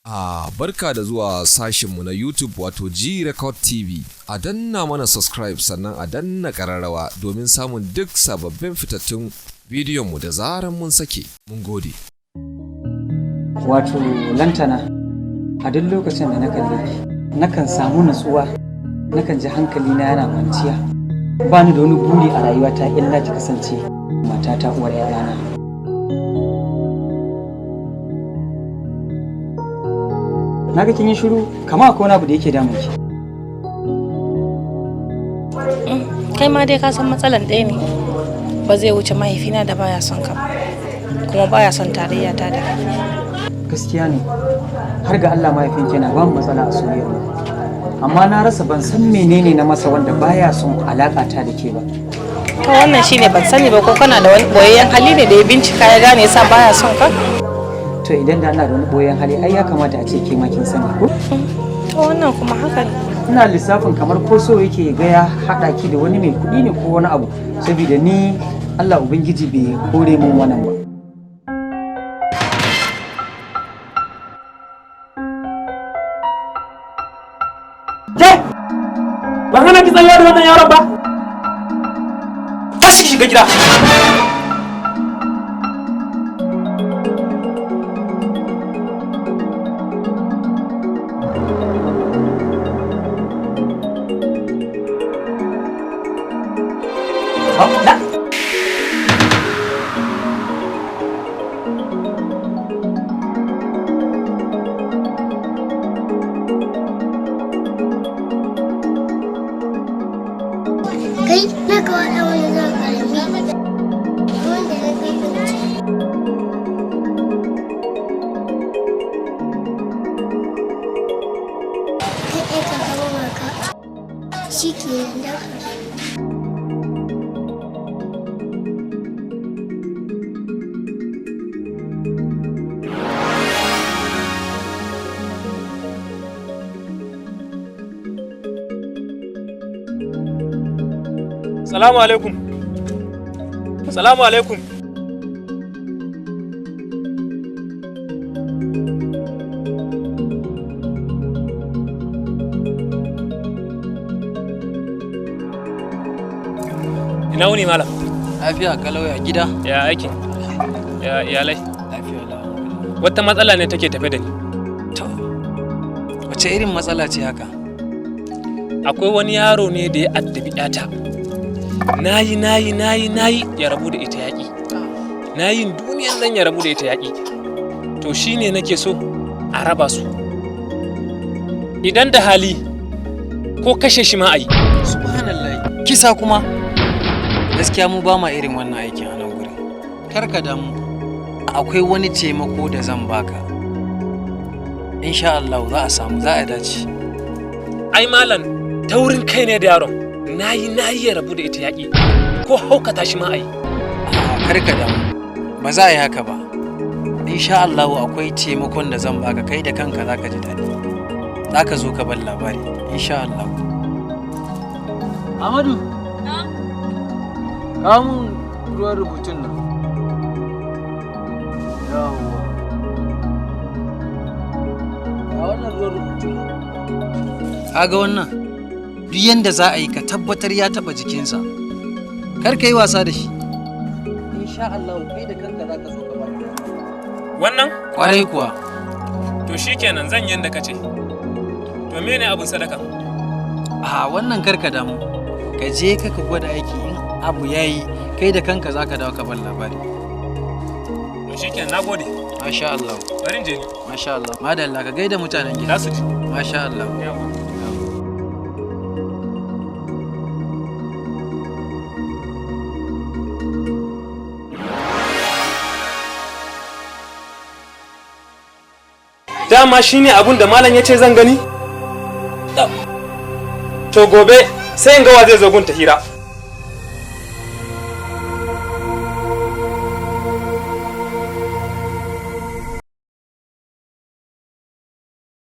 A barka da zuwa sashinmu na YouTube wato G Record TV. A danna mana subscribe sannan a danna ƙararrawa domin samun duk sababbin fitattun bidiyonmu da zaran mun sake. Mun gode. Wato Lantana, a duk lokacin da na kalle ki, nakan samu nutsuwa, nakan ji hankali na yana kwanciya. Ba ni da wani buri a rayuwata illa ki kasance matata, uwar 'ya'yana. Na ga kin yi shiru, kama akwai wani abu da yake damun ki. Kai ma dai ka san matsalan ɗaya ne, ba zai wuce mahaifina da baya son ka ba, kuma baya son tarayya ta da kai. Gaskiya ne, har ga Allah mahaifinki yana ba mu matsala a soyayyar mu. Amma na rasa, ban san menene na masa wanda baya son alaka ta da ke ba. To wannan shine ban sani ba, ko kana da wani boyayyen hali ne da ya bincika ya gane yasa baya son ka? To idan da ana da wani boyen hali, ai ya kamata a ce ke ma kin sani ko? To wannan kuma haka ne. Ina lissafin kamar ko so yake ga ya haɗa ki da wani mai kuɗi ne ko wani abu, saboda ni Allah Ubangiji bai kore min wannan ba. Ke! Ban hana ki tsayuwa da wannan yaron ba? Tashi ki shiga gida! Na. Kai na ka wada wani zuwa karami wanda na kai kunci. Kai ɗaya ka gama maka shi ke nan da. Salamu alaikum. Salamu alaikum. Ina wuni, malam? Lafiya kalau, ya gida? Ya aiki? Ya iyalai? Lafiya lau. Wata matsala ne take tafe da ni. To, wace irin matsala ce haka? Akwai wani yaro ne da ya addabi 'yata. Nayi, nayi, nayi, nayi ya rabu da ita, yaƙi. Nayin duniyan nan ya rabu da ita, yaƙi. To shine nake so a raba su. Idan da hali ko kashe shi ma a yi. Subhanallah. Kisa kuma? Gaskiya mu ba ma irin wannan aikin a nan gurin. Kar ka damu. Akwai wani taimako da zan baka. Insha Allah za a samu, za a dace. Ai malam, taurin kai ne da yaron. Nayi, nayi ya rabu da ita, yaƙi. Ko haukata shi ma a yi. A'a, kar ka damu. Ba za a yi haka ba. Insha Allah akwai taimakon da zan baka, kai da kanka za ka ji daɗi. Za ka zo ka bar labari. Insha Allah. Amadu. Kawo mun ruwan rubutun nan. Yawwa. Ga wannan ruwan rubutun. Ka ga wannan? Duk yanda za a yi ka tabbatar ya taɓa jikinsa. Kar ka yi wasa da shi. Insha Allah kai da kanka za ka zo ka bani. Wannan? Kwarai kuwa. To shikenan, zan yi yanda ka ce. To mene abun sadaka? A wannan kar ka damu. Ka je ka gwada aiki, in abu ya yi kai da kanka za ka dawo ka bar labari. To shikenan, nagode. Masha Allah. Bari in je ni. Masha Allah. Madalla, ka gaida mutanen gida. Za su ji. Masha Allah. Yawwa. Dama shine abun da malam ya ce zan gani? To gobe sai in ga wa zai zo gun ta hira.